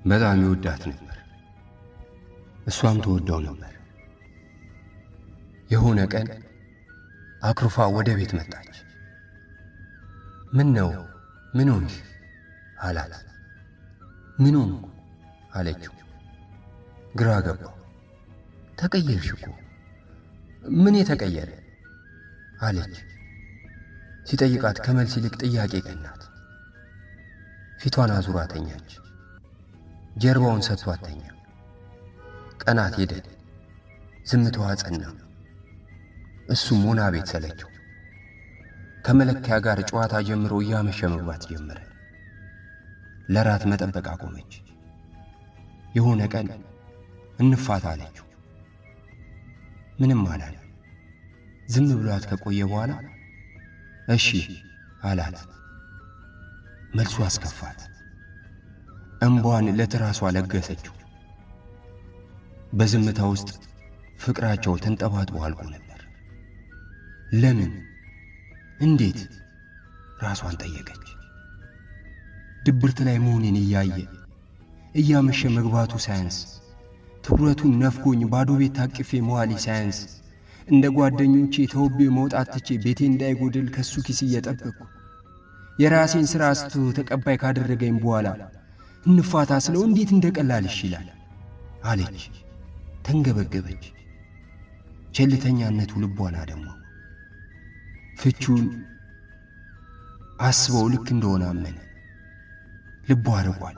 በጣም ይወዳት ነበር፣ እሷም ትወደው ነበር። የሆነ ቀን አኩርፋ ወደ ቤት መጣች። ምን ነው ምን ሆንሽ አላት። ምን ሆንኩ አለችው። ግራ ገባው። ተቀየርሽ እኮ። ምን የተቀየረ አለች። ሲጠይቃት ከመልስ ይልቅ ጥያቄ ቀናት። ፊቷን አዙራ ተኛች። ጀርባውን ሰጥቷት ተኛ። ቀናት ሄደ። ዝምታዋ ጸና። እሱም ሞና ቤት ሰለቸው። ከመለኪያ ጋር ጨዋታ ጀምሮ እያመሸ መግባት ጀመረ። ለራት መጠበቅ አቆመች። የሆነ ቀን እንፋታ አለችው። ምንም አላለ። ዝም ብሏት ከቆየ በኋላ እሺ አላት። መልሱ አስከፋት። እምቧን ለትራሷ ለገሰችው። በዝምታ ውስጥ ፍቅራቸው ተንጠባጥቦ አልቆ ነበር። ለምን? እንዴት? ራሷን ጠየቀች። ድብርት ላይ መሆኔን እያየ እያመሸ መግባቱ ሳያንስ፣ ትኩረቱን ነፍጎኝ ባዶ ቤት ታቅፌ መዋሌ ሳያንስ፣ እንደ ጓደኞቼ ተውቤ መውጣት ትቼ ቤቴ እንዳይጎድል ከሱ ኪስ እየጠበቅኩ የራሴን ሥራ አስቶ ተቀባይ ካደረገኝ በኋላ እንፋታ ስለው እንዴት እንደ ቀላል እሺ ይላል አለች። ተንገበገበች። ቸልተኛነቱ ልቧን አደማው። ፍቹን አስበው ልክ እንደሆነ አመነ። ልቧ አርቋል፣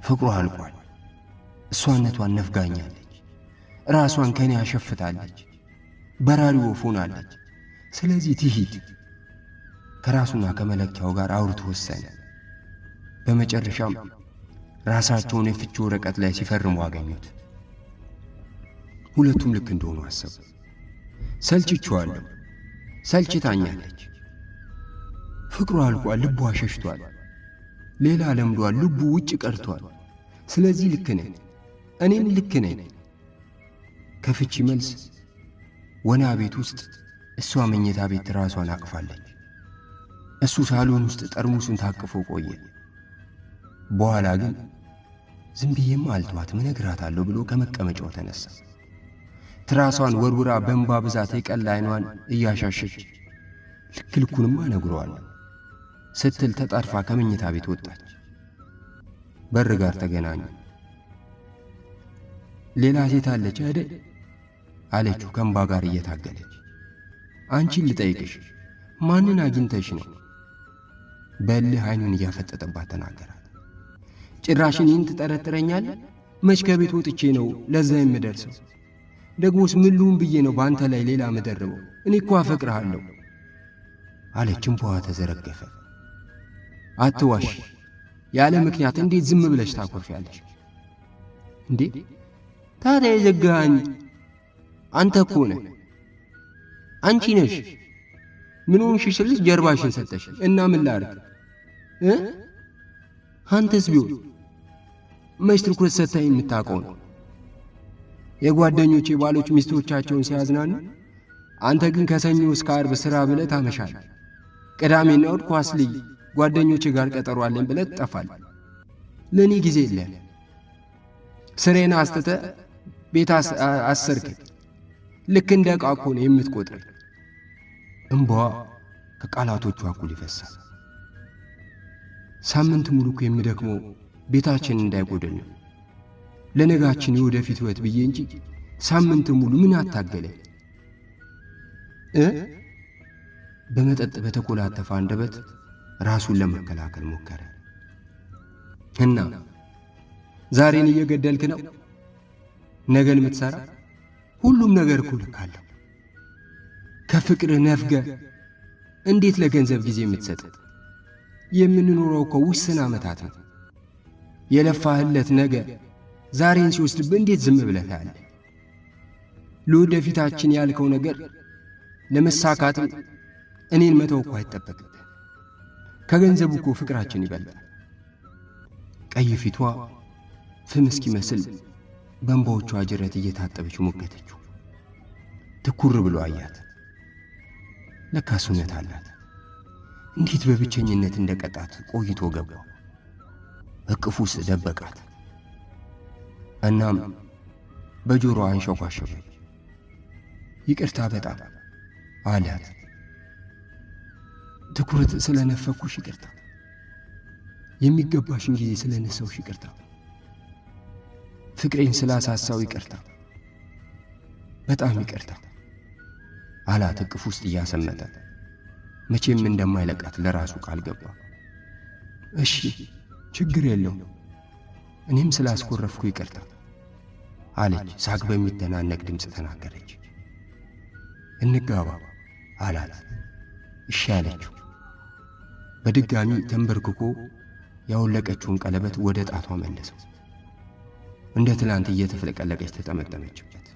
ፍቅሯ አልቋል። እሷነቷን ነፍጋኛለች። ራሷን ከኔ አሸፍታለች። በራሪ ወፍ ሆናለች። ስለዚህ ትሂድ። ከራሱና ከመለኪያው ጋር አውርቶ ወሰነ። በመጨረሻም ራሳቸውን የፍቺ ወረቀት ላይ ሲፈርሙ አገኙት። ሁለቱም ልክ እንደሆኑ አሰቡ። ሰልችቼዋለሁ፣ ሰልችታኛለች። ፍቅሯ አልቋል፣ ልቧ ሸሽቷል፣ ሌላ ለምዷል፣ ልቡ ውጭ ቀርቷል። ስለዚህ ልክ ነኝ፣ እኔም ልክ ነኝ። ከፍቺ መልስ ወና ቤት ውስጥ እሷ መኝታ ቤት ራሷን አቅፋለች። እሱ ሳሎን ውስጥ ጠርሙሱን ታቅፎ ቆየ። በኋላ ግን ዝም ብዬማ አልተዋትም እነግራታለሁ ብሎ ከመቀመጫው ተነሳ። ትራሷን ወርውራ በእንባ ብዛት የቀላ ዓይኗን እያሻሸች ልክ ልኩንማ እነግረዋለሁ ስትል ተጣድፋ ከመኝታ ቤት ወጣች። በር ጋር ተገናኙ። ሌላ ሴት አለች አይደል አለችው ከእንባ ጋር እየታገለች። አንቺን ልጠይቅሽ ማንን አግኝተሽ ነው? በእልህ ዓይኑን እያፈጠጠባት ተናገራት። ጭራሽ እኔን ትጠረጥረኛለህ? መች ከቤት ወጥቼ ነው ለዛ የምደርሰው? ደግሞስ ምን ልሁን ብዬ ነው በአንተ ላይ ሌላ ምደርበው? እኔ እኮ አፈቅርሃለሁ አለች። እንባዋ ተዘረገፈ። አትዋሽ፣ ያለ ምክንያት እንዴት ዝም ብለሽ ታኮርፊያለሽ እንዴ? ታዲያ የዘጋኸኝ አንተ እኮ ነህ፣ አንቺ ነሽ። ምን ሆንሽ ስልሽ ጀርባሽን ሰጠሽ እና ምን ላድርግ እ አንተስ ቢሆን መች ትኩረት ሰጥተህ የምታውቀው ነው። የጓደኞቼ ባሎች ሚስቶቻቸውን ሲያዝናኑ፣ አንተ ግን ከሰኞ እስከ ዓርብ ሥራ ብለህ ታመሻለህ። ቅዳሜና እሑድ ኳስ ልይ ጓደኞቼ ጋር ቀጠሮ አለኝ ብለህ ትጠፋለህ። ለእኔ ጊዜ የለህም። ስሬን አስትተህ ቤት አሰርክ። ልክ እንደ ዕቃ እኮ ነው የምትቆጥረኝ። እምባዋ ከቃላቶቿ እኩል ይፈሳል። ሳምንት ሙሉ እኮ የምደክመው ቤታችን እንዳይጎድል ነው፣ ለነጋችን የወደፊት ሕይወት ብዬ እንጂ ሳምንት ሙሉ ምን አታገለኝ እ በመጠጥ በተኮላተፈ አንደበት ራሱን ለመከላከል ሞከረ። እና ዛሬን እየገደልክ ነው ነገን የምትሠራ። ሁሉም ነገር እኮ ልክ አለው። ከፍቅርህ ነፍገ እንዴት ለገንዘብ ጊዜ የምትሰጥ? የምንኖረው እኮ ውስን ዓመታት ነው። የለፋህለት ነገ ዛሬን ሲወስድብህ እንዴት ዝም ብለህ ታያለህ? ለወደፊታችን ያልከው ነገር ለመሳካትም እኔን መተው እኮ አይጠበቅብህ። ከገንዘቡ እኮ ፍቅራችን ይበልጣል። ቀይ ፊቷ ፍም እስኪመስል በእንባዎቿ ጅረት እየታጠበች ሞገተችው። ትኩር ብሎ አያት። ለካስ እውነት አላት። እንዴት በብቸኝነት እንደ ቀጣት ቆይቶ ገባው። እቅፍ ውስጥ ደበቃት። እናም በጆሮዋ አንሸኳሸበች። ይቅርታ በጣም አላት። ትኩረት ስለነፈኩሽ ይቅርታ፣ የሚገባሽን ጊዜ ስለነሳውሽ ይቅርታ፣ ፍቅሬን ስላሳሳው ይቅርታ፣ በጣም ይቅርታ አላት እቅፍ ውስጥ እያሰመጠ። መቼም እንደማይለቃት ለራሱ ቃል ገባ። እሺ ችግር የለው፣ እኔም ስላስኮረፍኩ ይቅርታ አለች። ሳቅ በሚተናነቅ ድምፅ ተናገረች። እንጋባ አላት። እሺ አለችው። በድጋሚ ተንበርክኮ ያወለቀችውን ቀለበት ወደ ጣቷ መለሰው። እንደ ትላንት እየተፍለቀለቀች ተጠመጠመችበት።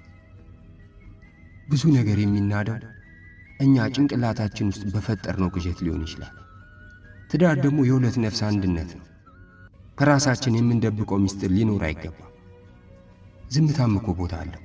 ብዙ ነገር የሚናደው እኛ ጭንቅላታችን ውስጥ በፈጠርነው ቅዠት ሊሆን ይችላል። ትዳር ደግሞ የሁለት ነፍስ አንድነት ነው። ከራሳችን የምንደብቀው ምስጢር ሊኖር አይገባም። ዝምታም እኮ ቦታ አለው።